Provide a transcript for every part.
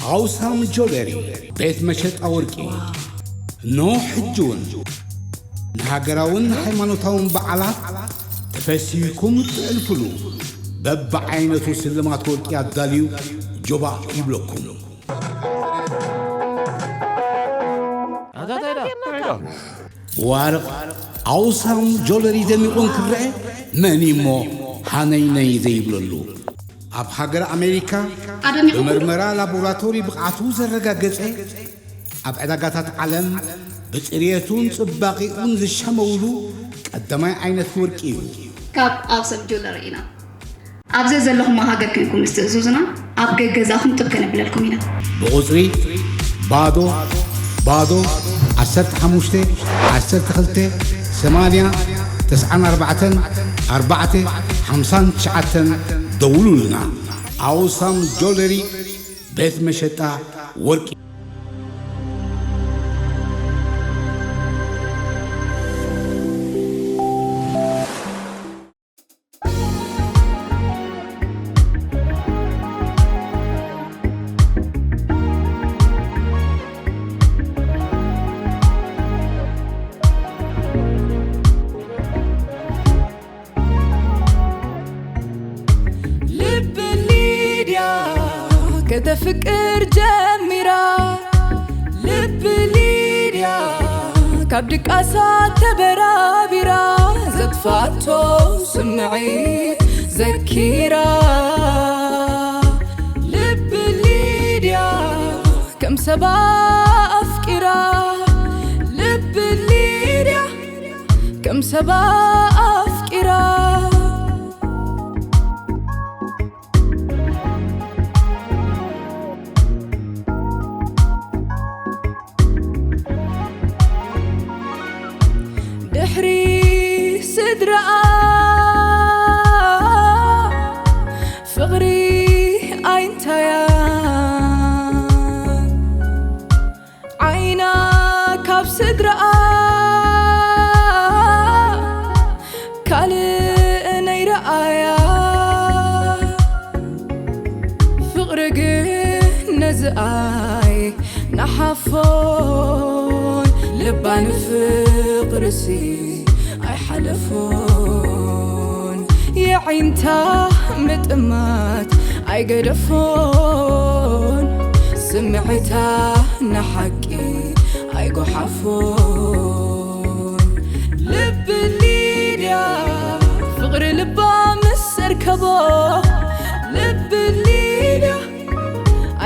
ኣውሳም ጆለሪ፣ ቤት መሸጣ ወርቂ። እንሆ ሕጂ እውን ንሃገራውን ሃይማኖታውን በዓላት ተፈሲህኩም እትሕልፉሉ በብዓይነቱ ስልማት ወርቂ ኣዳልዩ ጆባእ ይብለኩም። ዋርቕ ኣውሳም ጆለሪ ደሚቑ እንክረአ መን እሞ ሃነይነይ ዘይብለሉ? ኣብ ሃገር ኣሜሪካ ኣደሚቑ ብመርመራ ላቦራቶሪ ብቕዓቱ ዘረጋገጸ፣ ኣብ ዕዳጋታት ዓለም ብጽርየቱን ጽባቐኡን ዝሸመውሉ ቀዳማይ ዓይነት ወርቂ እዩ። ካብ ኣውሳም ጆለሪ ኢና። ኣብ ዘዘለኹሞ ሃገር ኮይንኩም ምስ ትእዝዙና፣ ኣብ ገገዛኹም ጥብ ከነብለልኩም ኢና። ብቑጽሪ ባዶ ባዶ ዓሰርተ ሓሙሽተ ዓሰርተ ክልተ ሰማንያ ተስዓን ኣርባዕተን ኣርባዕተ ሓምሳን ትሽዓተን ደውሉልና። ኣውሳም ጆለሪ፣ ቤት መሸጣ ወርቂ። ልብ ሊድያ ከተፍቅር ጀሚራ፣ ልብ ሊድያ ካብ ድቃሳ ተበራቢራ፣ ዘጥፋቶ ስምዒት ዘኪራ፣ ልብ ሊድያ ከም ሰባ ኣፍቂራ፣ ልብ ሊድያ ከም ሰባ ኣፍቂራ። ድሕሪ ስድራኣ ፍቕሪ ኣይንታያ፣ ዓይና ካብ ስድራኣ ካልእ ነይረኣያ። ፍቕሪ ግን ነዚ ኣይነሓፎን፣ ልባ ንፍቕርሲ ኣይሓለፎን። የዒንታ ምጥማት ኣይገደፎን፣ ስምዒታ ንሓቂ ኣይጎሓፎን። ልብ ሊድያ ፍቕሪ ልባ ምስ ኣርከቦ፣ ልብ ሊድያ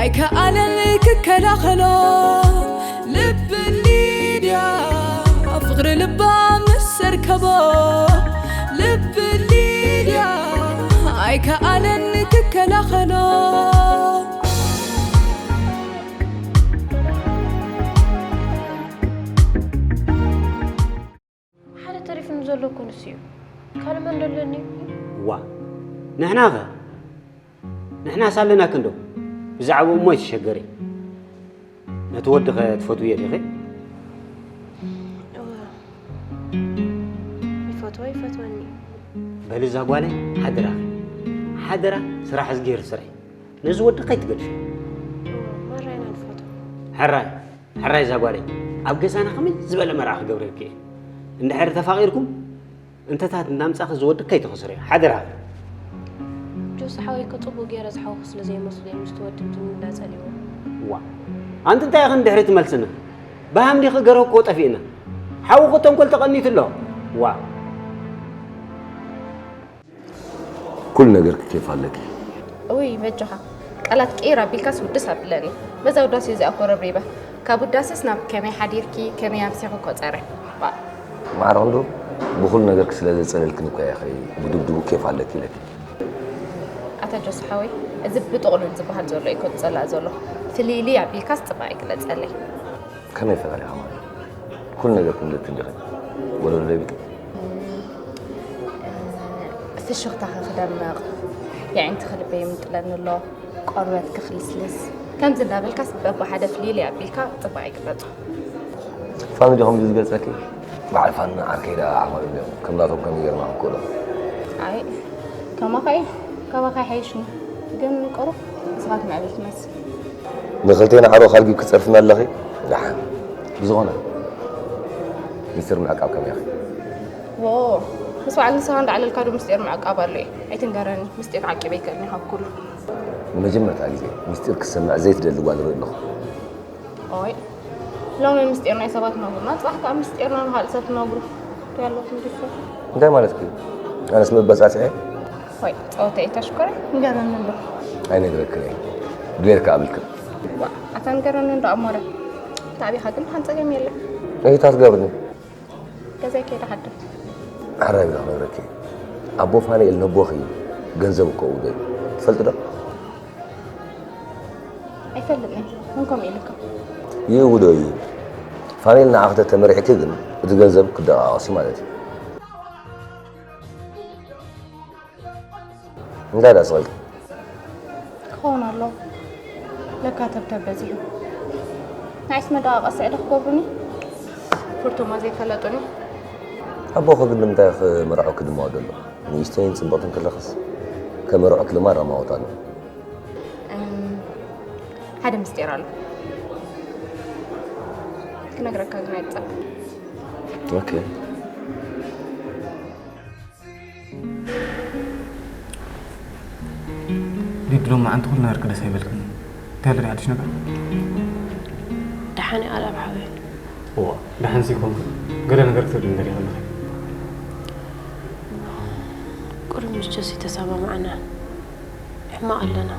ኣይከኣለን ክከላኸሎ። ልብ ሊድያ ፍቕሪ ልባ ምስ ኣርከቦ፣ ልብ ሊድያ ኣይከኣለን ክከላኸሎ። ሓደ ተሪፉኒ ዘሎ እኮ ንሱ እዩ። ካልእ መን ዶ ኣለኒ? ዋ፣ ንሕናኸ? ንሕናስ ኣለናኪ እንዶ። ብዛዕባኡ እሞ ኣይትሸገሪ። ነቲ ወድኸ ትፈትውዮ ዲኺ? እወ። ይፈትዎ፣ ይፈትወኒ። በሊ እዛ ጓለይ፣ ሓደራኺ፣ ሓደራ፣ ስራሕ እዝግሄር ስርሒ። ነዚ ወዲ ከይትገድፍዮ። እወ፣ ማራ ኢና ንፈትዎ። ሕራይ፣ ሕራይ እዛ ጓለይ፣ ኣብ ገዛና ከመይ ዝበለ መርዓ ክገብረልኪ እየ። እንድሕር ተፋቒርኩም፣ እንተታት እናምጻኺ እዚ ወዲ ከይትኸስርዮ፣ ሓደራኺ። ጆስ ሓወይ እኮ ጽቡቕ ገይረ ዝሓወኹ ስለ ዘይመስሎ እዩ ምስቲ ወዲ ምድንዳን ጸሊእዎ። ዋእ፣ ኣንቲ እንታይ ኢኺ ንድሕሪት ትመልስና? ብሃም ዲኺ ገረብ እኮ ጠፊእና። ሓውኺ ተንኮል ተቐኒቱ ኣሎ። ዋእ። ኩሉ ነገርኪ ኬፍ ኣለኪ። እውይ በጃኻ፣ ቃላት ቅይር ኣቢልካስ ውድስ ኣብለኒ። በዛ ውዳሴ እዚኣ እኮ ረብሪበ። ካብ ውዳሴስ ናብ ከመይ ሓዲርኪ፣ ከመይ ኣምሲኺ እኮ ጸረ። ባእ። ማዕረ ክንዱ ብኹሉ ነገርኪ ስለ ዘጸለልክኒ እኮ እየ ኸይ ብድብድቡ ኬፍ ኣለኪ ኢለኪ። ኣታ ጆስ ሓወይ፣ እዚ ብጥቕሉል ዝበሃል ዘሎ እዩ እኮ ዝጸላእ ዘሎ። ፍልይልይ ኣቢልካስ ጽባቕ ኣይግለጸለይ። ከመይ ፈላሊኻ ማለት? ኩሉ ነገር ክንደት እንዲኺ ወለዶ ደቢቂ። ፍሽኽታኺ ክደምቕ፣ የዒንትኺ ልበይ ይምንጥለኒ ኣሎ፣ ቆርበትኪ ክልስልስ፣ ከምዚ እንዳበልካስ በብሓደ ፍልይልይ ኣቢልካ ጽባቕ ይግለጾ። ፋሚሊ ዲኹም ድዩ ዝገልጸኪ? በዓል ፋኒ ዓርከይ ደኣ ዓማዊል እዮም። ከም ናቶም ከመይ ጌርና ክንክእሎ? ኣይ፣ ከማኻ እዩ። ካባኻ ይሓይሽኒ። ግን ቁሩብ ንስኻ ትምዕብል ትመስል። ንኽልቴና ዓሮ ካልጊብ ክትጸርፍና ኣለኺ? ደሓን። ብዝኾነ፣ ሚስጥር ምዕቃብ ከመይ ኢኺ? ዎ፣ ምስ በዓል ንስኻ እንዳዕለልካ ዶ ምስጢር ምዕቃብ ኣሎ እዩ? ኣይትንገረኒ፣ ምስጢር ዓቂበ ኣይክእልን እየ ካብ ኩሉ። ንመጀመርታ ግዜ ሚስጢር ክሰምዕ ዘይትደሊ ጓል ርኢ ኣለኹ። ኦይ፣ ሎሚ ምስጢር ናይ ሰባት ነጉርና፣ ጽባሕ ከኣ ምስጢርና ንኻልእ ሰብ ትነግሩ። እንታይ ኣለኩም ድፍረት? እንታይ ማለትኪ? ኣነስ መበጻጽዒ? ወይ፣ ጸወታ እየ ተሽኮረ፣ ንገረኒ እንዶ። ኣይነግረክን እየ። ድሌት ከኣ ኣብልክን። ዋ፣ ኣታ ንገረኒ እንዶ ኣሞረ። ታቢኻ ግን ሓን ጸገም የለን። እይ፣ ታትገብርኒ። ገዛይ ከይደ ሓድር። ሓራይ ኢለ ክነግረኪ። ኣቦ ፋንኤል ነቦኺ እዩ። ገንዘብ እኮ እውደይ። ትፈልጢ ዶ? ኣይፈልጥን እየ። መን ከምኡ ኢሉካ? ይእውዶ እዩ። ፋንኤል ንዓኺ ተተመሪዕኪ ግን እቲ ገንዘብ ክደቓቐስ እዩ ማለት እዩ። እንታይ ደኣ ስቕ ኢልኪ? ክኸውን ኣሎ። ለካ ተብተብ በዚሑ። ንዓይስ መደቓቐሲ ዕደ ክገብሩኒ? ፍርቱማ ዘይፈለጡኒ። ኣቦኺ ግን ንምንታይ ክምርዖ ክድምዖ ደሎ? ንእሽተይን ጽብቕትን ከለኽስ ከመርዖ ክልማድ ኣማውት ኣሎ። እም፣ ሓደ ምስጢር ኣሎ። ክነግረካ ግን ኣይጸ- ኦኬ። ሊዱ፣ ሎማዓንቲ ኩሉ ነገር ክደስ ኣይበልክን። እንታይ ኣሎ ድዩ ሓድሽ ነገር? ደሓን እየ ቃልኣብ ሓወይ። እዋ፣ ደሓን ዘይኮንኩ ገለ ነገር ክትብልኒ ደሊኺ ኣለኺ። ቁሩብ ምስ ጆሲ ተሰማማዕና። ሕማቕ ኣለና።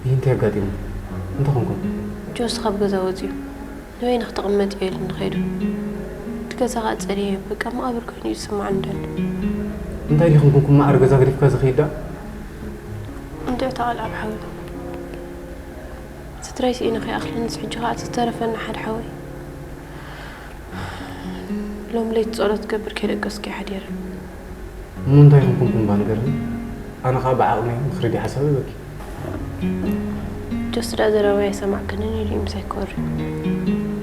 ይህ እንታይ ኣጋጢሙ? እንታይ ኮንኩም? ጆሲ ካብ ገዛ ወጺኡ። ንበይንኺ ተቐመጢ ኢሉኒ ከይዱ። እቲ ገዛ ኸኣ ጸልየዮ፣ በቃ መቓብር ኮይኑ እዩ ዝስምዓኒ ደሎ። እንታይ ዲኹም ኮንኩም ማዕረ ገዛ ገዲፍካ ዝኸይድ ደኣ? እንድዒ እታ ቃልኣብ ሓወይ። ስድራይ ስኢነ ከይኣኽለንስ ሕጂ ኸኣ እቲ ዝተረፈና ሓደ ሓወይ። ሎም ለይቲ ጸሎት ክገብር ከይደቀስኩ እየ ሓዲረ። እሞ እንታይ ኢኹም ኮንኩም እባ ንገርኒ? ኣነ ኸኣ ብዓቕመይ ምኽሪ ድየ ሓሳብ እበኪ። ጆሲ ደኣ ዘረባይ ኣይሰማዕክንን ኢሉ እዩ ምሳይ ክወሪ።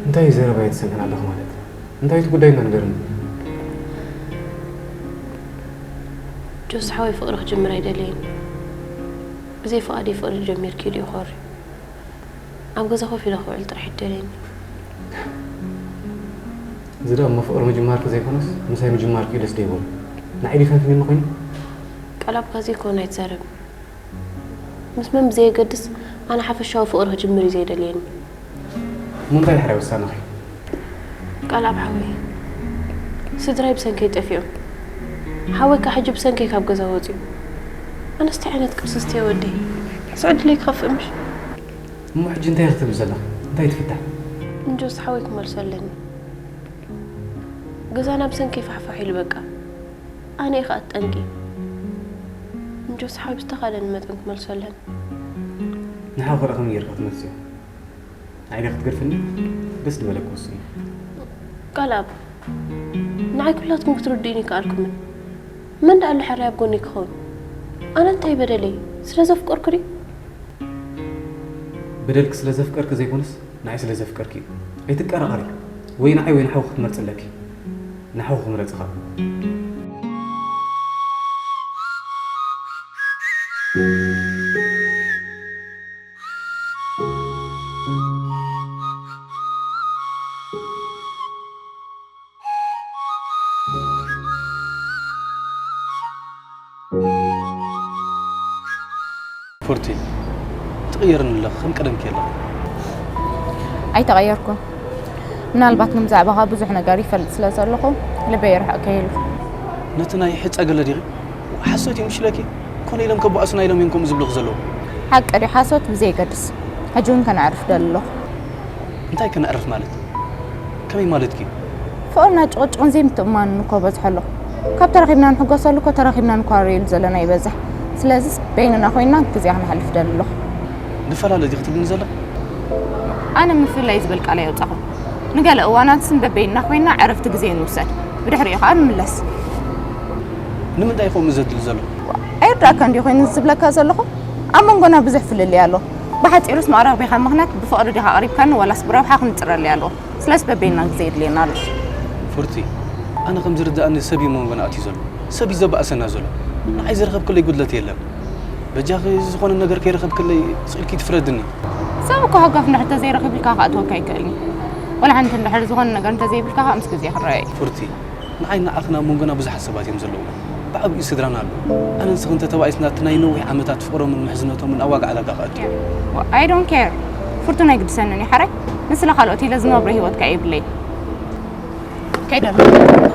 እንታይ እዩ ዘረባይ ትሰምዕን ኣለኺ ማለት? እንታይ እቲ ጉዳይ እባ ንገርኒ? ጆሲ ሓወይ ፍቕሪ ክጅምር ኣይደለየን። ብዘይ ፍቓደይ ፍቕሪ ጀሚርኪ ድዩ ክወሪ? ኣብ ገዛ ኮፍ ኢለ ክውዕል ጥራሕ ይደልየኒ። እዚ ደኣ እሞ ፍቕሪ ምጅማርኪ ዘይኮነስ ምሳይ ምጅማርኪ እዩ ደስ ደይበሎ። ንዓይ ድዩ ፈንፊንኒ ኮይኑ? ቃልኣብ ካዚ ኮን ኣይትዛረብ። ምስ መን ብዘየገድስ ኣነ ሓፈሻዊ ፍቕሪ ክጅምር እዩ ዘይደልየኒ። እሞ እንታይ ድሕራይ ውሳነኺ? ቃልኣብ ሓወይ፣ ስድራይ ብሰንከይ ጠፊኦም። ሓወይ ከኣ ሕጂ ብሰንከይ ካብ ገዛ ወጺኡ። ኣነስ እንታይ ዓይነት ቅርስስቲ እየ ወደይ? ሕዚ ዕድለይ ክኸፍእ ምሽ? እሞ ሕጂ እንታይ ክትብሊ ዘለኺ? እንታይ ትፍታሕ? ንጆሲ ሓወይ ክመልሶ ኣለኒ። ገዛና ብሰንከይ ፋሕፋሕ ኢሉ በቃ። ኣነ እየ ከኣ ጠንቂ። ንጆሲ ሓወይ ብዝተኻእለኒ መጠን ክመልሶ ኣለኒ። ንሓውኺ ደኣ ከመይ ጌርካ ትመልስዮ? ንዓይ ዲኺ ክትገድፍኒ? ደስ ዝበለኪ ወስኒ። ቃልኣብ፣ ንዓይ ኩላትኩም ክትርድኡኒ ኣይከኣልኩምን። መን ደኣ ኣሎ ሕራይ ኣብ ጎነይ ክኸውን? ኣነ እንታይ በደለይ? ስለ ዘፍቀርኩ ድዩ? በደልኪ ስለ ዘፍቀርኪ ዘይኮነስ ንዓይ ስለ ዘፍቀርኪ እዩ። ኣይትቀራቐሪ። ወይ ንዓይ ወይ ንሓውኺ ክትመርጺ ኣለኪ። ንሓውኺ ምረጺ ኸኣ። ፉርቲ፣ ትቕየርኒ ኣለኺ፣ ከም ቀደምኪ የለኺ። ኣይተቐየርኩን። ምናልባት ግን ብዛዕባኻ ብዙሕ ነገር ይፈልጥ ስለ ዘለኹ ልበይ ይርሕቕ ከይሉ። ነቲ ናይ ሕጸ ገለ ዲኺ? ሓሶት እዩ ምሽለኪ? ኮነ ኢሎም ከበኣሱና ኢሎም እዮም ከምኡ ዝብሉኺ ዘለዉ። ሓቂ ድዩ ሓሶት ብዘየገድስ፣ ሕጂ እውን ከነዕርፍ ደሊ ኣለኹ። እንታይ ከነዕርፍ ማለት? ከመይ ማለትኪ? ፍቕርና ጭቕጭቕን ዘይምትእምማንን እኮ በዝሖ ኣሎ። ካብ ተራኺብና ንሕጎሰሉ እኮ ተራኺብና ንኳረየሉ ዘለና ይበዝሕ። ስለዚስ በይንና ኮይንና ግዜ ክነሕልፍ ደሊ ኣለኹ። ንፈላለ ዲኺ ትብልኒ ዘለኺ? ኣነ ምፍልላይ ዝብል ቃል ኣየውጻኹን። ንገለ እዋናትስ በበይንና ኮይንና ዕረፍቲ ግዜ ንውሰድ። ብድሕሪኡ ከኣ ንምለስ። ንምንታይ ከምኡ ዘድሊ ዘሎ? ኣይርዳእካን ድዩ ኮይኑ ዝብለካ ዘለኹ? ኣብ መንጎና ብዙሕ ፍልልይ ኣሎ። ብሓጺሩስ መቕረቢኻ ምኽንያት ብፍቕሪ ዲኻ ኣቕሪብካኒ ዋላስ ብረብሓ ክንጽረለይ ኣለዎ? ስለስ በበይንና ግዜ የድልየና ኣሎ። ፉርቲ፣ ኣነ ከም ዝርድኣኒ ሰብ እዩ መንጎና ኣትዩ ዘሎ። ሰብ እዩ ዘባእሰና ዘሎ። ንዓይ ዝረኸብክለይ ጉድለት የለን። በጃኺ ዝኾነ ነገር ከይረኸብክለይ ስኢልኪ ትፍረድኒ። ሰብ እኮ ሃጋፍ እንድሕር ተዘይረኺቡ ኢልካ ክኣትወካ ኣይክእልን እዩ። ወላ ሓንቲ እንድሕር ዝኾነ ነገር እንተዘይብልካ ከዓ ምስ ግዜ ክረኣይ እዩ። ፉርቲ፣ ንዓይ ንዓኽን ኣብ መንጎና ብዙሓት ሰባት እዮም ዘለዉ። ብዓብዩ ስድራና ኣሎ። ኣነ ንስኽን ተተባኢስና እቲ ናይ ነዊሕ ዓመታት ፍቕሮምን ምሕዝነቶምን ኣብ ዋጋ ዕዳጋ ክኣቱ እዩ። I don't care። ፍርቱና ኣይግድሰንን እዩ ሓራይ። ንስለ ካልኦት ኢለ ዝነብሮ ህይወት ከዓ የብለይ። ከይደ ኣለኹ።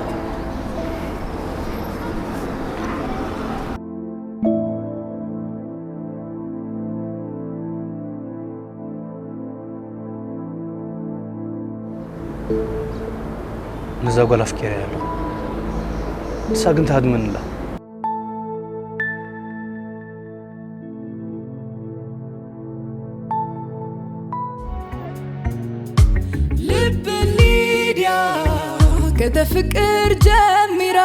ነዛ ጓል ኣፍቂረያ ኣለኹ። ንሳ ግን ትሃድመኒ ኣላ። ልብ ሊድያ ከተፍቅር ጀሚራ።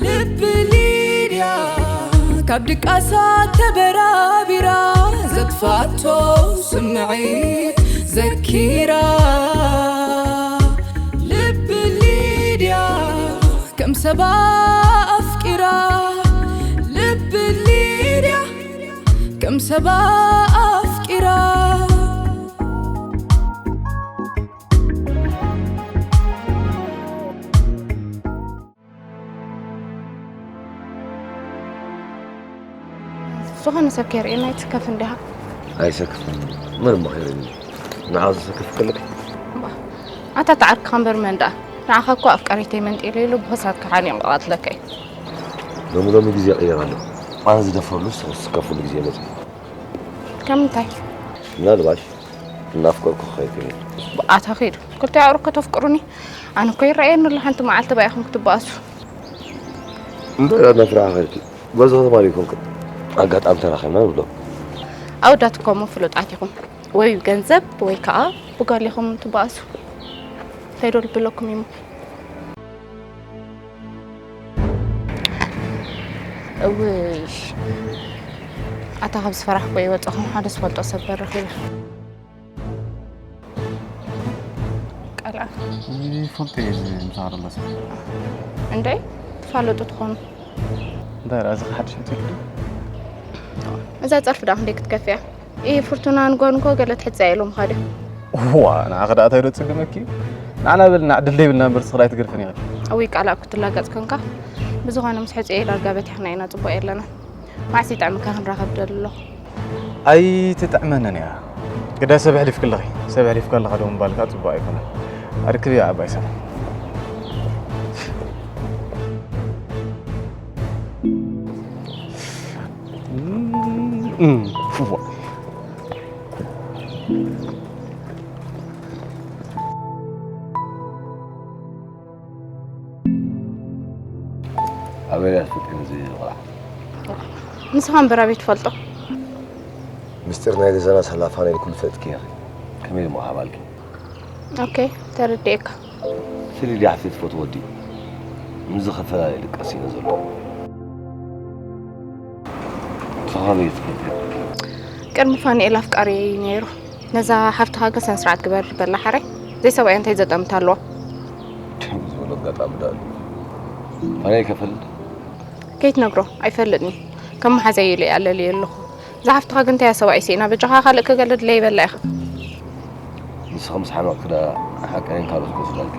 ልብ ሊድያ ካብ ድቃሳ ተበራቢራ፣ ዘጥፋቶ ስምዒት ዘኪራ። ልብ ሊድያ ከም ሰባ ኣፍቂራ። ልብ ሊድያ ከም ሰባ ኣፍቂራ። ዝኾነ ሰብ ከይርእየና ኣይትስከፍ እንዲኻ። ኣይሰክፍን። መን እሞ ከይርእየኒ? ንዓ ዝሰክፍ ከለኪ? ኣታ ተዓርክኻ እምበር መን ደኣ? ንዓኻ እኮ ኣፍቀሪተይ መንጢለ ኢሉ ብኸሳድካ ሓኒቑ ክቐትለካ እዩ። ሎሚ ሎሚ ግዜ ይቕየር ኣሎ። ኣነ ዝደፍረሉ ዝስከፈሉ ግዜ መፂኡ። ከም እንታይ? ምናልባሽ እናፍቀርኩ ክኸውን ይኽእል። ኣታ ኺድ ክልቲኡ ኣዕሩኽ ከተፍቅሩኒ? ኣነ እኮ ይረኣየኒ ኣሎ ሓንቲ መዓልቲ ባኢኹም ክትበኣሱ። እንታይ ኢላ እናፍርሓ ኸድኪ? በዚ ከተማ ዶ ይኮንክን? ኣጋጣሚ ተራኺብና ንብሎ። ኣወዳት እኮ እሞ ፍሉጣት ኢኹም። ወይ ብገንዘብ ወይ ከዓ ብጓል ኢኹም ትበኣሱ። እንታይ ዶ ልቢ ኣለኩም እሞ? እውይ ኣታ ካብ ዝፈራሕኩ ይወፀኹም ሓደ ዝፈልጦ ሰብ በረኺበ። ቃልዓ ይፈልጦ እየ እዚ ምሳኻ ዘሎ ሰብ። እንደይ ትፋለጡ ትኾኑ። እንታይ ደኣ እዚ ሓድሽ ሕቶ እዩ? እዛ ፀርፊ ደኣ ክንደይ ክትከፍያ? ኢ ፍርቱና ንጎንጎ ገለ ትሕፅያ ኢሎም ኻድዮም። ዋ ንዓኺ ደኣ እንታይ ዶ ትፅግመኪ? ንዓና በልና ዕድል ዘይብልና እምበር ንስኺ ኣይትገድፍን ኢኺ። እውይ ቃልዓ ክትላገፅ ኮንካ። ብዝኾነ ምስ ሕፅየ ዳርጋ በቲሕና ኢና ፅቡቕ የለና። መዓስ ይጥዕምካ ክንራኸብ ደሊ ኣለኹ። ኣይትጥዕመንን እያ። ግዳ ሰብ ኣሕሊፍኪ ኣለኺ። ሰብ ኣሕሊፍካ ኣለኻ ዶ ምባል ከዓ ፅቡቕ ኣይኮነን። ኣርክብያ ዓባይ ሰብ። ኣበይ እያ ትፈልጥኒ እዚ ቆልዓ? ንስኻ እምበር ኣበይ ትፈልጦ? ምስጢር ናይ ገዛና ሳላ ፋና ኢልኩ ዝፈልጥኪ ኢኺ። ከመይ ኢሉ ምሃብ ኣልኪ? ኦኬ ተረዲኤካ። ስሊ ድያ ሓፍቲ ትፈትዎ ወዲ? ምዚ ከፈላለ ይልቀስ ኢነ ዘሎ። ንስኻ ከመይ ትፈልጥዮ? ቅድሚ ፋኒኤል ኣፍቃሪ እዩ ነይሩ። ነዛ ሓፍትኻ ግን ስነ ስርዓት ግበር በላ ሓራይ። ዘይሰብኣያ እንታይ ዘጠምታ ኣለዋ? ከመይ ዝበሎ ኣጋጣሚ ደኣ ኣሎ። ፋኒኤል ከፈልጥ? ከይትነግሮ ኣይፈልጥን እዩ። ከም መሓዘይ ኢለ እየ ኣለልየ ኣለኹ። እዛ ሓፍትኻ ግን እንታይ እያ ሰብኣይ ስኢና በጃኻ ካልእ ክገለ ድለይ በላ ኢኻ። ንስኻ ምስ ሓመቕኪ ደኣ ሓቀይን ካልኦት ክወስዳልኪ።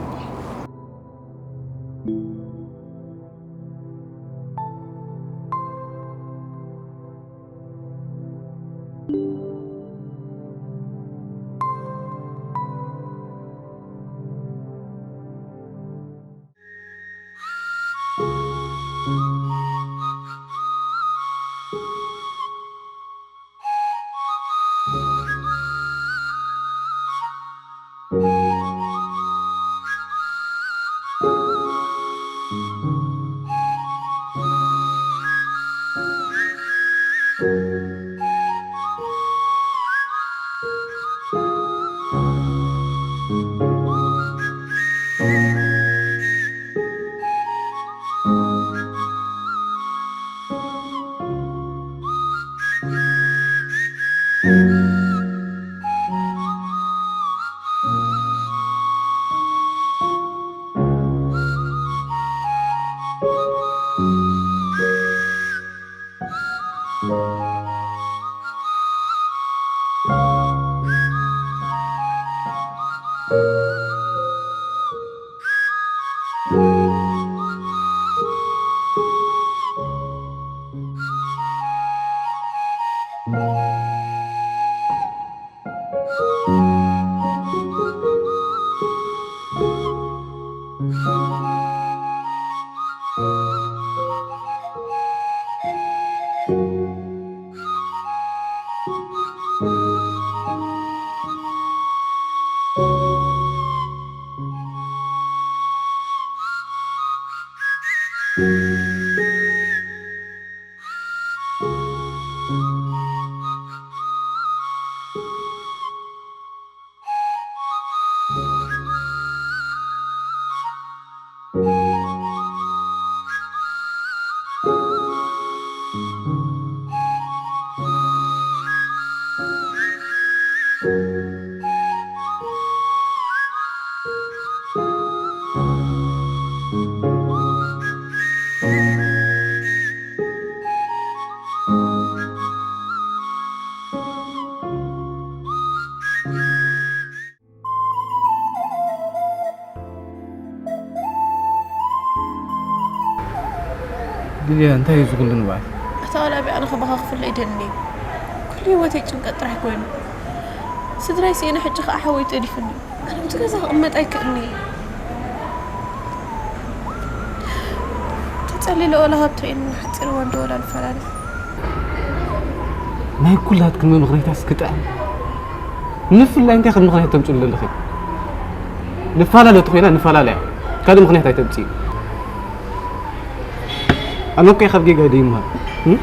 ሊድያ፣ እንታይ እዩ እዚ ኩሉ ንብዓት? ኣታ ወላቢ ኣነ ካባኻ ክፍለ ይደሊ። ኩሉ ህይወተይ ጭንቀት ጥራሕ ኮይኑ። ስድራይ ስኢነ ሕጂ ኸኣ ሓወይ ጠሊፉኒ። ኣነ ኣብቲ ገዛ ክቕመጥ ኣይክእልኒ። ተጸሊለ ወላ ሃብተይን ሓጺር እዋን ዶ ወላ ንፈላለ። ናይ ኩላትክን ምኽንያት እስኪ ጥዕም። ምፍላይ እንታይ ከም ምኽንያት ተምጽኡ ዘለኺ? ንፈላለ ተኾይና ንፈላለያ። ካልእ ምኽንያት ኣይተምጽኢ። ኣነ እኮ ካብ ጌጋ ደይምሃር። እም?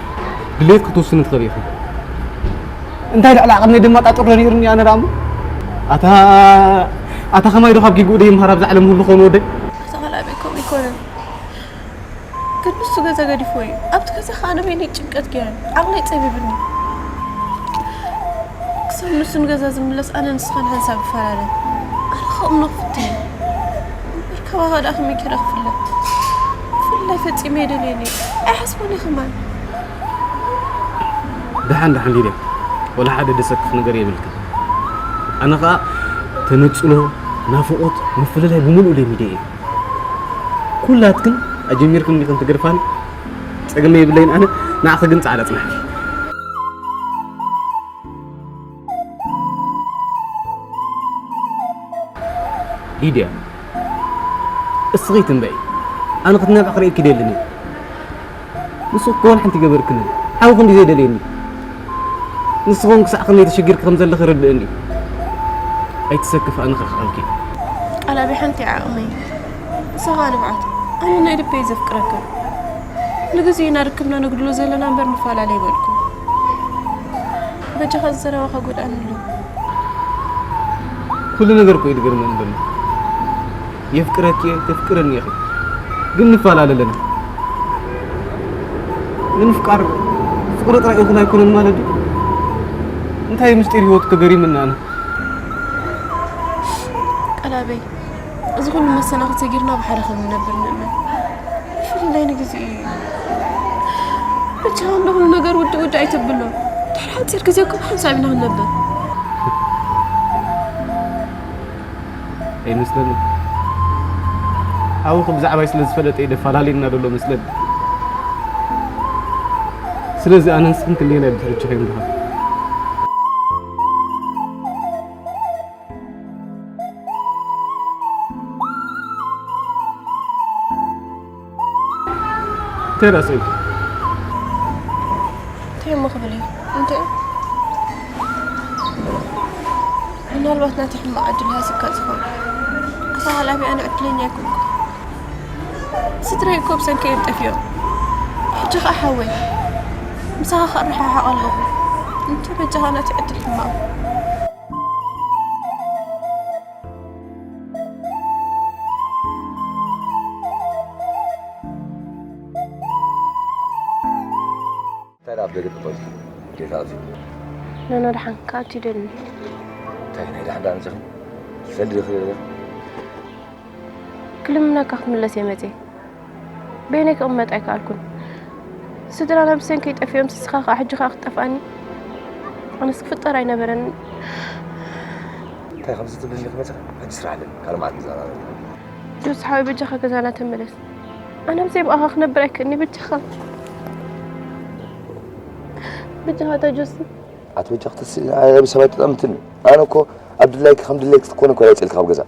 ድሌት ክትውስኒ ትኽእሊ ኢኺ። እንታይ ልዕሊ ዓቕመይ ድማ ጣጥር ዶ ነይሩኒ ኣነ ደኣ እሞ? ኣታ፣ ኣታ ከማይ ዶ ካብ ጌግኡ ደይምሃር ኣብዛ ዓለም ሁሉ ኾን ወደይ? ኣታ ካልኣበይ ከምኡ ኣይኮነን። ግን ንሱ ገዛ ገዲፍዎ እዩ። ኣብቲ ገዛ ኸኣ ኣነ በይነይ ጭንቀት ገይረ። ዓቕለይ ጸቢብኒ። ክሳብ ንሱ ንገዛ ዝምለስ ኣነ ንስኻን ሓንሳብ ይፈላለ። ኣነ ክእምኖ ክፍትን እየ። እምበር ካባኻ ደኣ ከመይ ገይረ ክፍለ? ብፍላይ ፈጺመ ኣይደልዮን እየ። ኣይሓስቦን እየ ከማን። ደሓን፣ ደሓን ሊድያ። ወላ ሓደ ደሰክፍ ነገር የብልክን። ኣነ ኸኣ ተነጽሎ፣ ናፍቖት፣ ምፍልላይ ብምሉኡ ለሚደ እየ። ኩላትክን ኣጀሚርክን ዲኽን ትገድፋኒ? ጸገም የብለይን ኣነ፣ ንዓኺ ግን ጻዕዳ ጽናሕኪ። ሊድያ፣ እስኺ ትንበይ። ኣነ ክትነብዕ ክርእየኪ ደልኒ። ንሱ እኮ ወላ ሓንቲ ገበርክኒ። ሓው ክንዲ ዘይደልየኒ። ንስኹም ክሳዕ ክንደይ ተሸጊርኪ ከም ዘለኺ ይርድእኒ። ኣይትሰክፍ፣ ኣነ ክርሕቐልኪ። ቃላቢ ሓንቲ ዓቕመይ። ንስኻ ንብዓት። ኣነ ናይ ልበይ ዘፍቅረካ። ንግዜና ርክብና ነጉድሎ ዘለና እምበር ንፈላለ ይበልኩ። በጃኻ ዘረባኻ ጎድኣኒ ኣሎ። ኩሉ ነገር እኮ እዩ ዝገርመኒ ዘሎ። የፍቅረኪ እየ፣ ተፍቅረኒ ኢኺ። ግን ንፈላለ ኣለና። ንምፍቃር ፍቅሪ ጥራይ እኹል ኣይኮነን ማለት ድዩ? እንታይ ምስጢር ህይወትኪ ገሪምና ኣነ። ቃላበይ፣ እዚ ኩሉ መሰናኽል ሰጊርና ብሓደ ከም ንነብር ንእመን። ብፍላይ ንግዜኡ እዩ። ብቻ እንዶ ኩሉ ነገር ውድእ ውድእ ኣይተብሎ። ድሕሪ ሓፂር ግዜ እኮ ብሓንሳብ ኢና ክንነብር። ኣይመስለንን። ሓውኺ ብዛዕባይ ስለ ዝፈለጠ እዩ ደፋላልየና ዘሎ መስለኒ። ስለዚ ኣነን ንስኽን ክንደየናይ ብድሕሪ እጅኺ ንረኸብ። እንታይ ደኣ ስኢልኪ? እንታይ እሞ ክብል እዩ? እንታይ? ምናልባት ናተይ ሕማቕ ዕድል ሃሲብካ ዝኸውን። ኣታ ቃላቢ ኣነ ዕድለኛ ኣይኮንኩ። ስድራይ እኮ ብሰንከይ እዮም ጠፊኦም። ሕጂ ኸኣ ሓወይ ምሳኻ ክረሓሓቕ ኣለኹ። እንታይ በጃኻ ናተይ ዕድል ሕማቕ። እንታይ ደኣ ኣብ ደገ ትኾን? ጌታ ኣትዩ። ኖኖ ደሓን ክኣቱ ይደሊ። እንታይ ናይ ደሓን ደኣ መጺኹም? ዘንድ ደኺ ደለ? ክልምነካ ክምለስ እየ መጺኤ። በይነይ ክቕመጥ ኣይከኣልኩን። ስድራና ብሰንከይ ጠፊኦም፣ ንስኻ ኸኣ ሕጂ ኸኣ ክትጠፍኣኒ? ኣነስ ክፍጠር ኣይነበረን። እንታይ ከምዚ ትብልኒ ክመጽእ? ሕጂ ስራሕ ኣለኒ። ካልእ መዓልቲ ንዛረብ። ጆስ ሓወይ በጃኻ ገዛና ተመለስ። ኣነ ብዘይ ብኣኻ ክነብር ኣይክእልኒ በጃኻ። በጃኻ እታ ጆሲ። ኣቲ በጃኺ ተስእሊ፣ ኣነ ብሰብ ኣይተጠምትኒ። ኣነ እኮ ኣብ ድላይኪ ከም ድላይኪ ክትኮኒ እኮ እየ ኣውፅኤልኪ ካብ ገዛ።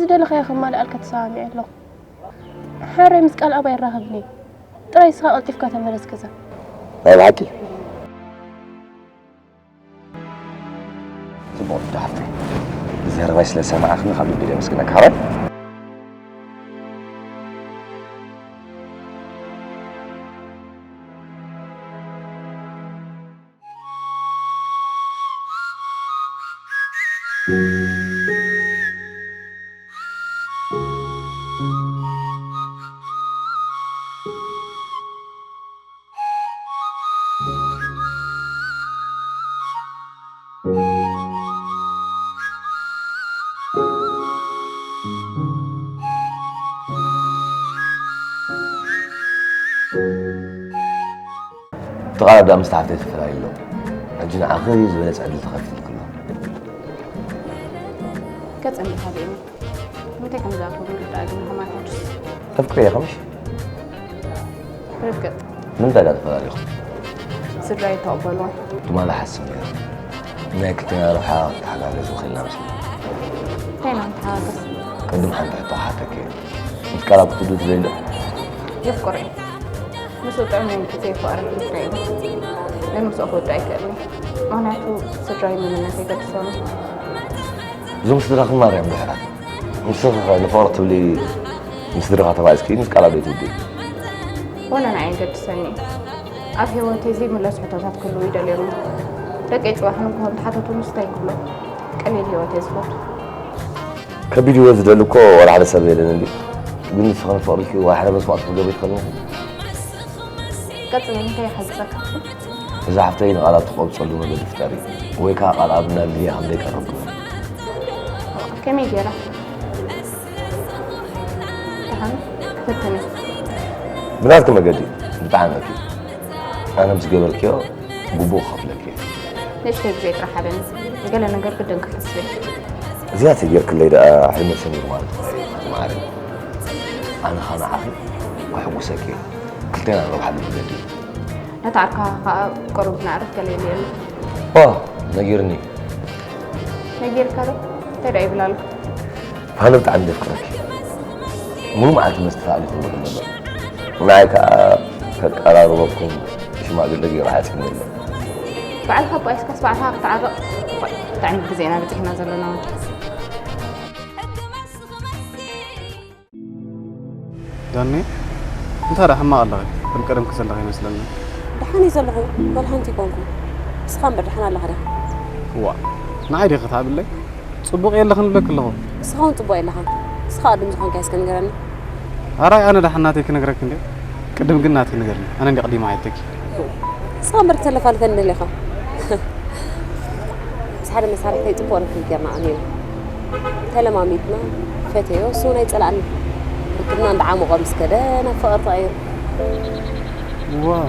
ዝደለኻዮ ከማልኣልካ ተሰማሚዐ ኣለኹ። ሓራይ ምስ ቃል ኣባይ ይራኸብኒ። ጥራይ ንስኻ ቀልጢፍካ ተመለስ ገዛ። ናይ ብሓቂ? ጽቡቕ፣ ወዲ ሓፍተይ። ዘረባይ ስለ ሰማዕኽኒ ካብ ልቢ እየ ኣመስግነካ። ሓራይ? እቲ ቃል ኣዳም ምስ ሓፍተይ ተፈላለዩ ኣሎ። ሕጂ ንዓኺ ዝበለጸ ዕድል ተኸፊትልኪ ኣሎ። ገጸ እንዲኻ ብእኒ። እንታይ ከም ዝኣኽል ርዳእ ግን ሃማኖት። ተፍቅሪ ኢኻ ምሽ? ርግጥ። ንምንታይ ዳ ተፈላለኹም? ስድራይ ተቐበልዋ። ትማሊ ሓስብ ነይረ። ናይ ክልቴና ረብሓ ተሓጋገዝ ውኺልና መስለኒ። እንታይ ኢና ንተሓጋገዝ? ቅድም ሓንቲ ሕቶ ክሓተኪ እየ። ምፍቃር ኣብ ክትብሊ ትደሊ ዶ? የፍቅሮ እየ። ምስኡ ጥዑም ናይ ግዜ ፍቕሪ ክፍረ እዩ። ግን ምስኡ ክወዱ ኣይክእልን። ምኽንያቱ ስድራይ መንነት የገድሶም። እዞም ስድራኹም ማርያም ድሑራት። ንስኺ ኸ ንፍቕሪ ትብሊ ምስ ስድራኻ ተባኢስኪ ምፍቃር ኣብ ቤት ውዲ? ወላ ንዓይ የገድሰኒ እዩ። ኣብ ህይወተይ ዘይምለስ ሕቶታት ክህልዉ ይደልዮም እዮም። ደቀይ ጽባሕ ንግሆ እንተሓተቱኒ እንታይ ክብሎ? ቀሊል ህይወት እየ ዝፈቱ። ከቢድ ህይወት ዝደሊ እኮ ወላ ሓደ ሰብ የለን እንድዩ። ግን ንስኺ ንፍቕርኪ ዋላ ሓደ መስዋእቲ ክትገብሪ ትኽእሊ ኢኺ። ቀጽሎ፣ እንታይ ይሓግዘካ? እዛ ሓፍተይ ንቓላት ትቆብጸሉ መገዲ ፍጠሪ፣ ወይ ከኣ ቃል ኣብና ሊድያ ከም ዘይቀርብ ግበሪ። ከመይ ገይራ? ደሓን፣ ክፍትን እየ። ብናትኪ መገዲ፣ ብጣዕሚ እኪ። ኣነ ምስ ገበርክዮ፣ ግቡእ ክኸፍለኪ እየ። ንእሽተይ ግዜ ጥራሕ ሃበኒ። ገለ ነገር ግድን ክሕስብ እየ። እዚኣ ተጌርክለይ ደኣ ሕልመይ ሰሚሩ ማለት እኮ እዩ፣ ማዕረ። ኣነ ኸኣ ንዓኺ ከሐጉሰኪ እየ። ክልቴና ንረብሓሉ መገዲ እዩ። ነቲ ዓርካ ኸኣ ቁሩብ ክነዕርፍ ገለ ይብለኒ። ዋ፣ ነጊርኒ። ነጊርካ ዶ? እንታይ ደኣ ይብል ኣሎ? ኣነ ብጣዕሚ ዘፍቅረኪ። ሙሉእ መዓልቲ መስተ ተኣሊኹ ዝውዕል ዘሎ። ንዓይ ከኣ ከቀራርበኩም ሽማግለ ገይሩ ዓጺኒ ዘሎ። ባዕልኻ ኣባኢስካስ ባዕልኻ ክትዓርቕ? ዋይ፣ ብጣዕሚ ግዜና በጺሕና ዘለና። ዳኒ፣ እንታይ ደኣ ሕማቕ ኣለኺ? ከም ቀደምኪ ዘለኺ ይመስለኒ። ደሓን እየ ዘለኹ፣ ዋላ ሓንቲ ኣይኮንኩን። ንስኻ እምበር ደሓን ኣለኻ ዲኻ? እዋእ፣ ንዓይ ዲኺ ትሃብለይ? ጽቡቕ የለኽን እብለኪ ኣለኹ። ንስኻ እውን ጽቡቕ የለኻን። ንስኻ ቅድም ዝኾንካዮ እስከ ንገረኒ። ኣራይ፣ ኣነ ደሓን ናተይ ክነግረኪ እንድየ። ቅድም ግን ናትኪ ንገርኒ። ኣነ እንድየ ቀዲመ ሓተኪ። ንስኻ እምበር ክተለፋልፈኒ ደሊኻ። ምስ ሓደ መሳርሕተይ ጽቡቕ ርክብ ጌርና ቀኒና። ተለማሚድና፣ ፈተዮ፣ እሱ እውን ኣይጸልኣኒ። ርክብና እንዳዓሞቐ ምስ ከደ ናብ ፍቕሪ ተቐይሩ። ዋው!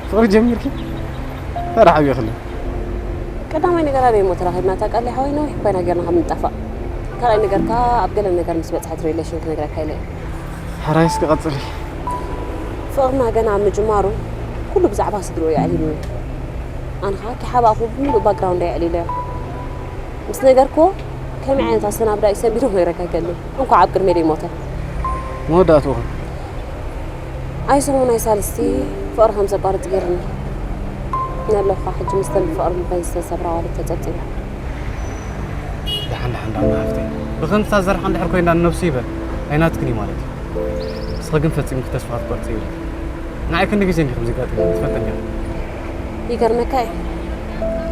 ፍቕሪ ጀሚርኪ? እንታይ ደኣ ሓቢእክለይ? ቀዳማይ ነገር ኣበይ እሞ ተራኺብና? ታውቃለህ ሓወይ፣ ነዊሕ ኮይና ጌርና ካብ ንጣፋእ። ካልኣይ ነገር ከኣ ኣብ ገለ ነገር ምስ በጽሐት ሪሌሽን ክነግረካ ኢለ እየ። ሕራይ እስኪ ቀጽሊ። ፍቕርና ገና ኣብ ምጅማሩ ኩሉ ብዛዕባ ስድርኡ እዩ ኣልሂሉኒ። ኣነ ኸኣ ከይሓባእኹ ብምሉእ ባክግራውንደይ ኣዕሊለዮ። ምስ ነገርክዎ ከመይ ዓይነት ኣሰናብዳ እዩ ሰንቢዱ ክነግረካ ኣይክእልን። እንኳዕ ኣብ ቅድመይ ደይሞተ። መወዳእትኡ ኸ? ኣይ ሰሙን ኣይ ሳልስቲ ፍቕሪ ከም ዘቋርጽ ገይሩኒ። ኣለኹ ሕጂ ምስተን ብፍቕሪ ልበን ዝተሰብራ ኣዋልድ ተጸብጺበ። ደሓን ደሓን ዳና ሃፍተይ። ብኸምዚ ታዘርሓ እንድሕር ኮይና ንነብሱ ይበል ኣይናትክን እዩ ማለት እዩ። ንስኺ ግን ፈጺምኪ ተስፋ ክትቆርጺ የብልኪ። ንዓይ ክንዲ ግዜ እንዲ ከምዚ ጋጢሙ ትፈልጠኒ ኢኺ። ይገርመካ እዩ።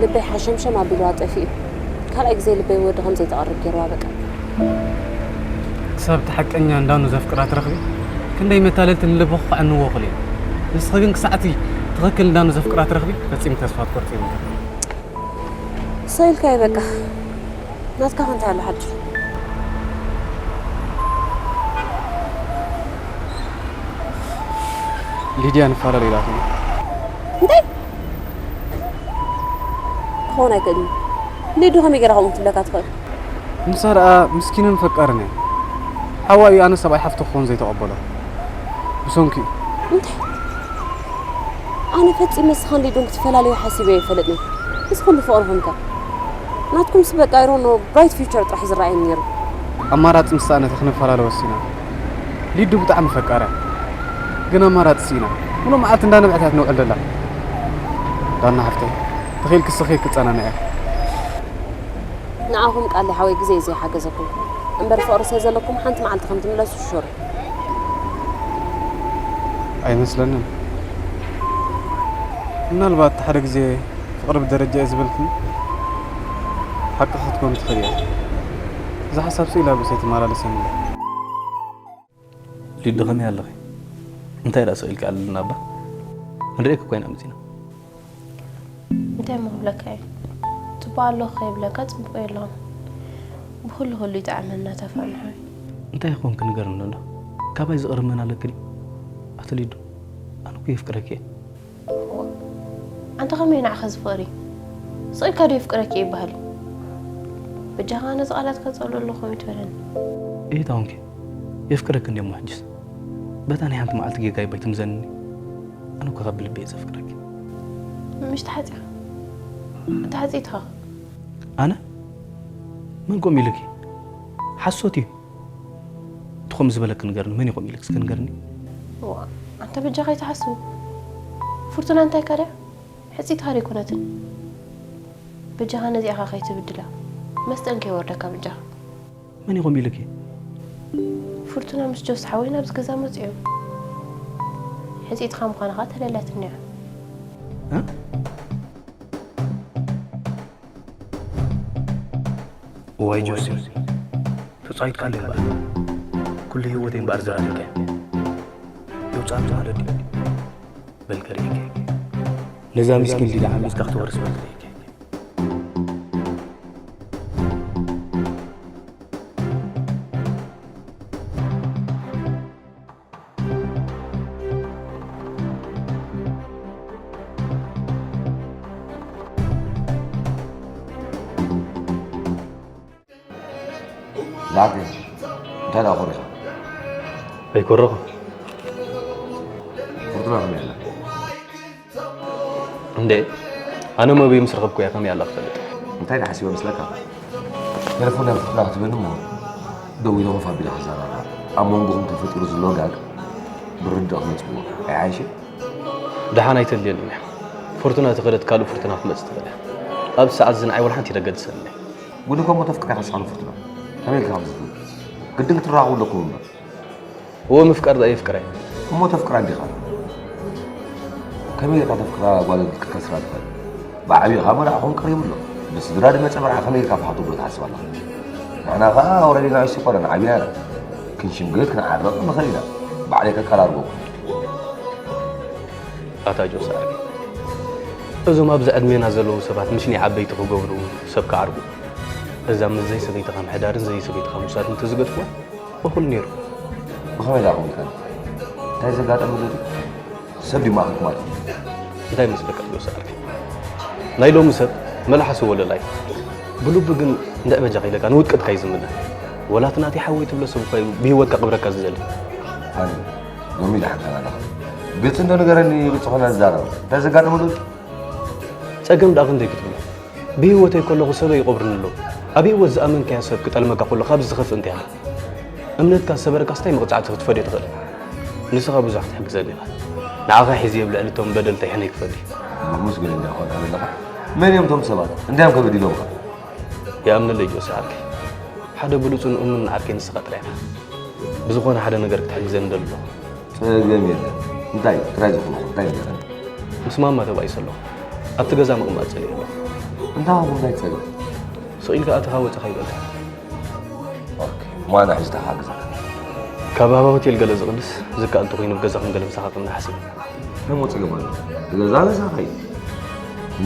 ልበይ ሓሸምሸም ኣቢልዋ ጠፊኡ። ካልኣይ ግዜ ልበይ ወዲ ከም ዘይተቐርብ ገይርዋ በቃ። ክሳብ እቲ ሓቀኛ እንዳኑ ዘፍቅራ ትረኽቢ፣ ክንደይ መታለልቲ ንልብኺ ከዕንዎ ይኽእሉ እዮም። ንስኺ ግን ክሳዕ እቲ ትኽክል እንዳኑ ዘፍቅራ ትረኽቢ፣ ፈጺሙ ተስፋ ክትቆርጺ የብልክን። ሰው ኢልካዮ በቃ። ናትካ ከ እንታይ ኣሎ ሓድሽ? ሊድያ ንፈላለ ኢላትኒ። እንታይ? ክኸውን ኣይክእልን። ሊዱ ከመይ ገይራ ከምኡ ክትብለካ ትኽእል? ንሳ ደኣ ምስኪንን ፈቃርን እያ። ሓዋ እዩ ኣነ ሰብኣይ ሓፍቱ ክኸውን ዘይተቐበሎ። ብሰንኪ እዩ። እንታይ? ኣነ ፈጺመ ንስኻን ሊዱን ክትፈላለዩ ሓሲበ ኣይፈልጥን። እዚ ኩሉ ፍቕርኹም ከ? ናትኩምስ በቃ፣ I don't know፣ ብራይት ፊውቸር ጥራሕ እዩ ዝረኣየኒ ነይሩ። ኣማራፂ ምስ ሰኣነት ክንፈላለ ወሲና። ሊዱ ብጣዕሚ ፈቃር እያ፣ ግን ኣማራፂ ስኢና። ሙሉእ መዓልቲ እንዳነብዐት እያ ትነውዕል ዘላ። ዳና ሓፍተይ፣ ተኺእልኪ ስኺ ክፀናንዐ። ንዓኹም ቃል ሓወይ ግዜ እዩ ዘይሓገዘኩም እምበር፣ ፍቕሪ ስለ ዘለኩም ሓንቲ መዓልቲ ከም ትምለሱ ሽር። ኣይመስለንን። ምናልባት ሓደ ግዜ ፍቕሪ ብደረጃ እየ ዝበልክኒ ሓቂ ክትኮኑ ትኽእል እያ። እዚ ሓሳብ ስኢላ ብሰይ ትመላለሰኒ። ሊዱ ከመይ ኣለኺ? እንታይ ደኣ ስቕ ኢልኪ ኣለና እባ? ክንርእየኪ እኮ ኢና መጺና። እንታይ እሞ ክብለካ እየ? ጽቡቕ ኣለኹ ከይብለካ ጽቡቕ የለኹን። ብኹሉ ኩሉ ይጥዕመና ተፋ ሓወይ። እንታይ ይኾንኪ ንገርኒ እንዶ? ካባይ ዝቐርብ መን ኣለኪ ድዩ? ኣቲ ሊዱ፣ ኣነ እኮ የፍቅረኪ እየ። ኣንታ ከመይ ንዓኻ ዝፍቕር እዩ? ስቕ ኢልካ ዶ የፍቅረኪ እየ ይበሃል እዩ? በጃኻ ነዚ ቃላትካ ጸልኦ ኣለኹ ከምኡ ትበለኒ። እየ ታውንኪ፣ የፍቅረኪ እንድየ እሞ ሕጅስ። በታ ናይ ሓንቲ መዓልቲ ጌጋ ይባይ ትምዘንኒ። ኣነ እኮ ካብ ልቢ እየ ዘፍቅረኪ። ምሽ ተሓጺኻ? ተሓጺትኻ? ኣነ? መን ከምኡ ኢሉኪ? ሓሶት እዩ። እቲ ከምኡ ዝበለኪ ንገርኒ፣ መን እዩ ከምኡ ኢሉኪ እስኪ ንገርኒ? እዋ፣ ኣንታ በጃኻ ኣይትሓስቡ። ፍርቱና እንታይ ካድያ? ሕጺትካ ዶ ኣይኮነትን? በጃኻ ነዚኣኻ ከይትብድላ። መስጠን ከይወርደካ በጃኻ። መን እዩ ከምኡ ኢሉኪ? ፍርቱና ምስ ጆስ ሓወይ ናብዚ ገዛ መጺኡ። ሕጺትካ ምዃንኻ ተለልያትኒ እያ። እ? እዋይ ጆሲ፣ ተጻዊትካለይ እምበኣር። ኩሉ ህይወተይ እምበኣር ዘራሪብካዮ። የውጽኣኒ ማለት ድዩ? በል ከርእየኪ። ነዛ ምስኪን ሊዳ ዓሚጽካ ክትወርስ በል ከርእየኪ። ላዕሊ እንታይ ደኣ ኮሪኻ? ኣይኮረኹ። ፍርቱና ከመይ ኣላ? እንዴ፣ ኣነ መብይ ምስ ረኸብኩ እያ ከመይ ኣላ ክፈልጥ። እንታይ ደኣ ሓሲበ መስለካ? ቴሌፎን ናይ ፍርቱና ክትህበኒ እሞ ደዊለ ኮፍ ኣቢለ ክዛረባ። ኣብ መንጎኹም ተፈጢሩ ዘሎ ጋግ ብርድእ ክነጽብዎ። ኣይሓይሽን? ደሓን ኣይተልየንን እያ። ፍርቱና ተኸደት ካልእ ፍርቱና ክትመጽእ ትኽእል እያ። ኣብዚ ሰዓት እዚ ንዓይ ወላ ሓንቲ ኢደ ገድሰኒ። ግን እኮ እሞ ተፍቅራ ኢኻ ንስኻ ንፍርቱና። ከመይ ኢልካ ከምዚ ትብል? ግድን ክትራኸቡ ኣለኩም እምበር። እወ ምፍቃር ደኣ የፍቅራ እየ። እሞ ተፍቅራ እንዲኻ። ከመይ ኢልካ ተፍቅራ ጓል ክትከስራ ትኽእል? ብዓቢኻ መርዓ ክኸውን ቀሪቡ ኣሎ። ብስድራ ዝመጸ መርዓ ከመይ ኢልካ ፍሓቶ ብሎ ትሓስብ ኣለኻ? ንሕና ኸኣ ኣውረዲ ንኣሽቱ እኮ ኢና ንዓብያ ኢና። ክንሽምግል ክንዓረቕ ንኽእል ኢና። ባዕለይ ከቀራርበኩም። ኣታ ጆስ ኣርኪ፣ እዞም ኣብዚ ዕድሜና ዘለዉ ሰባት ምሽ ናይ ዓበይቲ ክገብሩ ሰብ ክዓርጉ። እዛ ምስ ዘይ ሰበይትኻ ምሕዳርን ዘይ ሰበይትኻ ምውሳድን እንተዝገድፍዋ እኹል ነይሩ። ብኸመይ ደኣ ክብልካ? እንታይ ዘጋጠመ ዘሎ? ሰብ ድዩ ማእኸል ማለት እዩ? እንታይ መስለካ ጆስ ኣርኪ? ናይ ሎሚ ሰብ መልሓሱ ወለላይ። ብልቡ ግን እንድዒ በጃኻ ኢለካ ንውድቀትካ እዩ ዝምነ። ወላ እቲ ናተይ ሓወይ ትብሎ ሰብ እኳ እዩ ብህይወት ከቕብረካ ዝደሊ። ኣነ ሎሚ ደሓን ኣለኻ? ግልፂ እንዶ ንገረኒ፣ ግልፂ ኾይና ንዛረብ። እንታይ ዘጋጠመ ዘሎ? ፀገም ደኣ ክንደይ ክትብሎ? ብህይወተይ ከለኹ ሰበይ ይቐብርኒ ኣለዉ። ኣብ ህይወት ዝኣመንካዮ ሰብ ክጠልመካ ከሎ ካብዚ ዝኸፍእ እንታይ ኣሎ? እምነትካ ዝሰበረካስ እንታይ መቕጻዕቲ ክትፈድዮ ትኽእል? ንስኻ ብዙሕ ክትሕግዘኒ ኢኻ። ንዓኻ ሒዘ ኣብ ልዕሊ እቶም በደልተይ ሕነ ክፈዲ። መመስገን እንዲኻ ኮንካ ዘለኻ። መን እዮም እቶም ሰባት? እንታይ እዮም ከ በዲሎምኻ? ይኣምነለይ ጆሲ ዓርከይ። ሓደ ብሉጽን እሙንን ዓርከይ ንስኻ ጥራይ ኢኻ። ብዝኾነ ሓደ ነገር ክትሕግዘኒ እደሊ ኣለኹ። ጸገም የለን። እንታይ ጥራይ ዝኾንኩ እንታይ ንገረኒ። ምስ ማማ ተባኢሰ ኣለኹ። ኣብቲ ገዛ ምቕማጥ ጸሊኤ ኣለኹ። እንታይ ኾንኩ እንታይ ጸገም? ስቕ ኢልካ ኣተኻ ወጸኻ ይበልካ። ኦኬ፣ እሞ ኣነ ሕጂ ተሓግዘካ። ካብ ሃባ ሆቴል ገለ ዝቕንስ ዝከኣል እንተኾይኑ ብገዛኹም ገለ ምሳኻ ክምና ሓሲበ። እንታይ እሞ ጸገም ኣሎ? ገዛ ገዛኻ እዩ።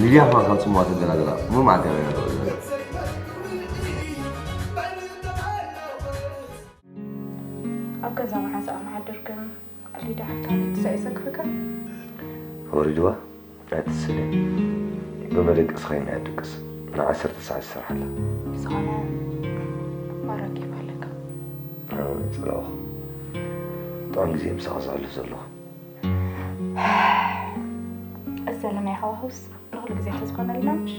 ሚድያ ኸኣ ካብ ጽምዋ ተገላገላ። እሞ መዓልቲ ኣበይ ኢና ንሪኦ ዘለና? ኣብ ገዛ መዓዝ ኣመሓደርክን? ሊዳ ሓፍታ ክሳይ ዘግፍካ? ወሪድዋ? ኣይትስእኒ። ብመደቀሲ ኸይነ እያ ትድቅስ። ንዓሰርተ ሰዓት ትሰርሕ ኣላ። ብዝኾነ ማራ ኬፍ ኣለካ። ኣነ እውን ይጸላእኹ። ጥዑም ግዜ ምሳኻ ዘሕልፍ ዘለኹ። እዚ ዘለናዮ ሃዋህውስ ንኹሉ ግዜ ተዝኾነልና ምሽ?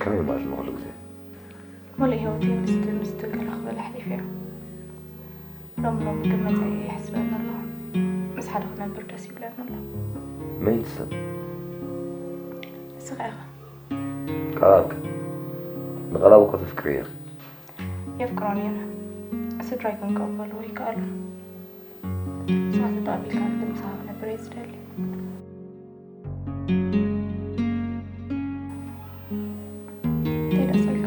ከመይ ማለት ንኹሉ ግዜ? ሙሉእ ህይወተይ ምስቲ ምስቲ ገለ ክብል ኣሕሊፈዮ። ሎም ሎም ግን መጻኢ ይሕስበኒ ኣሎ። ምስ ሓደ ክነብር ደስ ይብለኒ ኣሎ። መን ሰብ? ንስኻ ኢኻ። ቃላብካ ንቃላቡ እኮ ተፍቅሪ ኢኻ። የፍቅሮን እየን። ስድራይ ግን ክቕበልዎ ይከኣሉ። ንስኻ ተጣቢልካ ግን ምሳኻ ክነብር እየ ዝደሊ። እንታይ ደስ ኢልካ?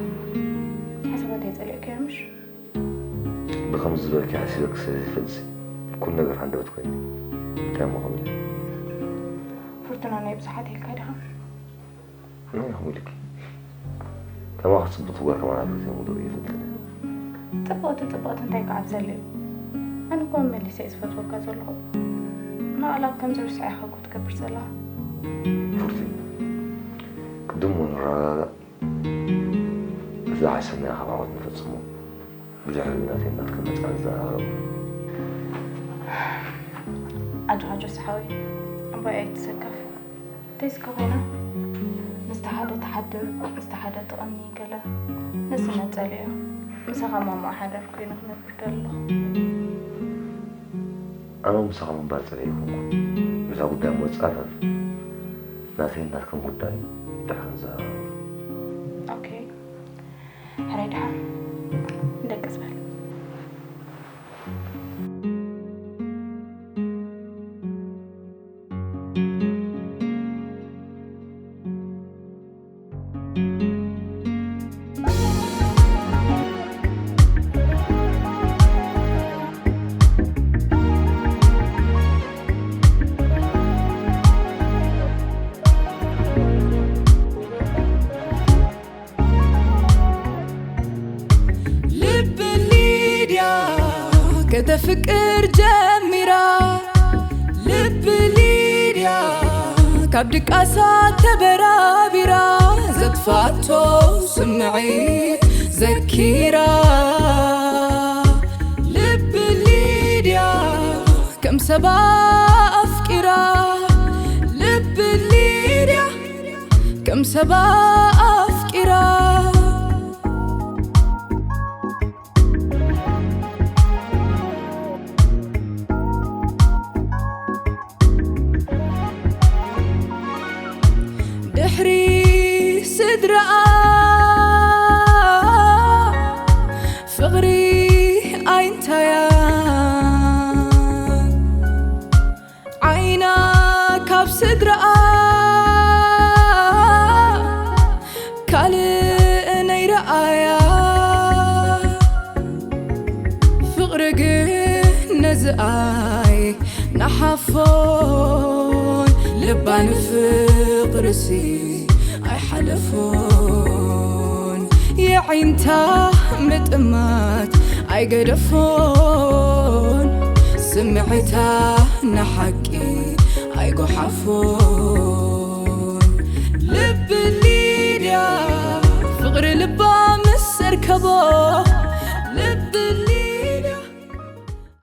ሓሳባት ኣይጸሊእካዮ ምሽ? ብኸምዚ ዝበልኪ ሓሲበኪ ስለ ዘይፈልጥሲ ኩሉ ነገር ሃንደበት ኮይኑ። እንታይ እሞ ክብል? ፍርቱና ናይ ብዙሓት ኢልካ ዲኻ? እንታይ ኢኹም ኢልኪ? ከማኺ ጽብቕቲ ጓል ከማን ኣብ ህይወተይ ምውድኡ ይፈልጥን። ጽብቕቲ ጽብቕቲ እንታይ ክዓብሰለይ? ኣነ እኮ መመሊሰ እየ ዝፈትወካ ዘለኹ። ንቓላት ከም ዝርስዓ ኢኻ እኮ ትገብር ዘለኻ። ፍርቲ፣ ቅድም እውን ንረጋጋእ። እዚ ዝሓሰብናዮ ካብ ዓወት ንፈጽሞ። ብድሕሪኡ ናተይ ናትካ መጻኢ ንዘራረብ። ኣጆኻ ጆስ ሓወይ፣ እምባይ ኣይትሰከፍ። እንተይስካ ኮይና፣ ምስቲ ሓደ ትሓድር፣ ምስቲ ሓደ ትቕኒ ገለ። ነዚ ነጸልዮ። ምሳኻ ማማ ሓዳር ኮይኑ ክነብር ደለኹ። ኣነ ምሳኻ ምንባር ጸሊአ ኣይኮንኩን። ነዛ ጉዳይ እሞ ጻፈፍ። ናተይን ናትክን ጉዳይ ድሕሪ ንዘራረበሉ። ኦኬ። ሕራይ ደሓን። ደቅስ በል። ልቢ ሊድያ ከተፍቅር ጀሚራ፣ ልቢ ሊድያ ካብ ድቃሳ ተበራቢራ፣ ዘጥፋቶ ስምዒት ዘኪራ። ልቢ ሊድያ ከም ሰባ ኣፍቂራ፣ ልቢ ሊድያ ከም ሰባ ኣፍቂራ። ድሕሪ ስድራኣ ፍቕሪ ኣይንታያ፣ ዓይና ካብ ስድራኣ ካልእ ነይረኣያ። ፍቕሪ ግን ነዝኣይ ንሓፎን፣ ልባ ንፍቕርሲ ኣይሓለፎን። የዒንታ ምጥማት ኣይገደፎን፣ ስምዒታ ንሓቂ ኣይጎሓፎን። ልቢ ሊድያ ፍቕሪ ልባ ምስ ኣርከቦ፣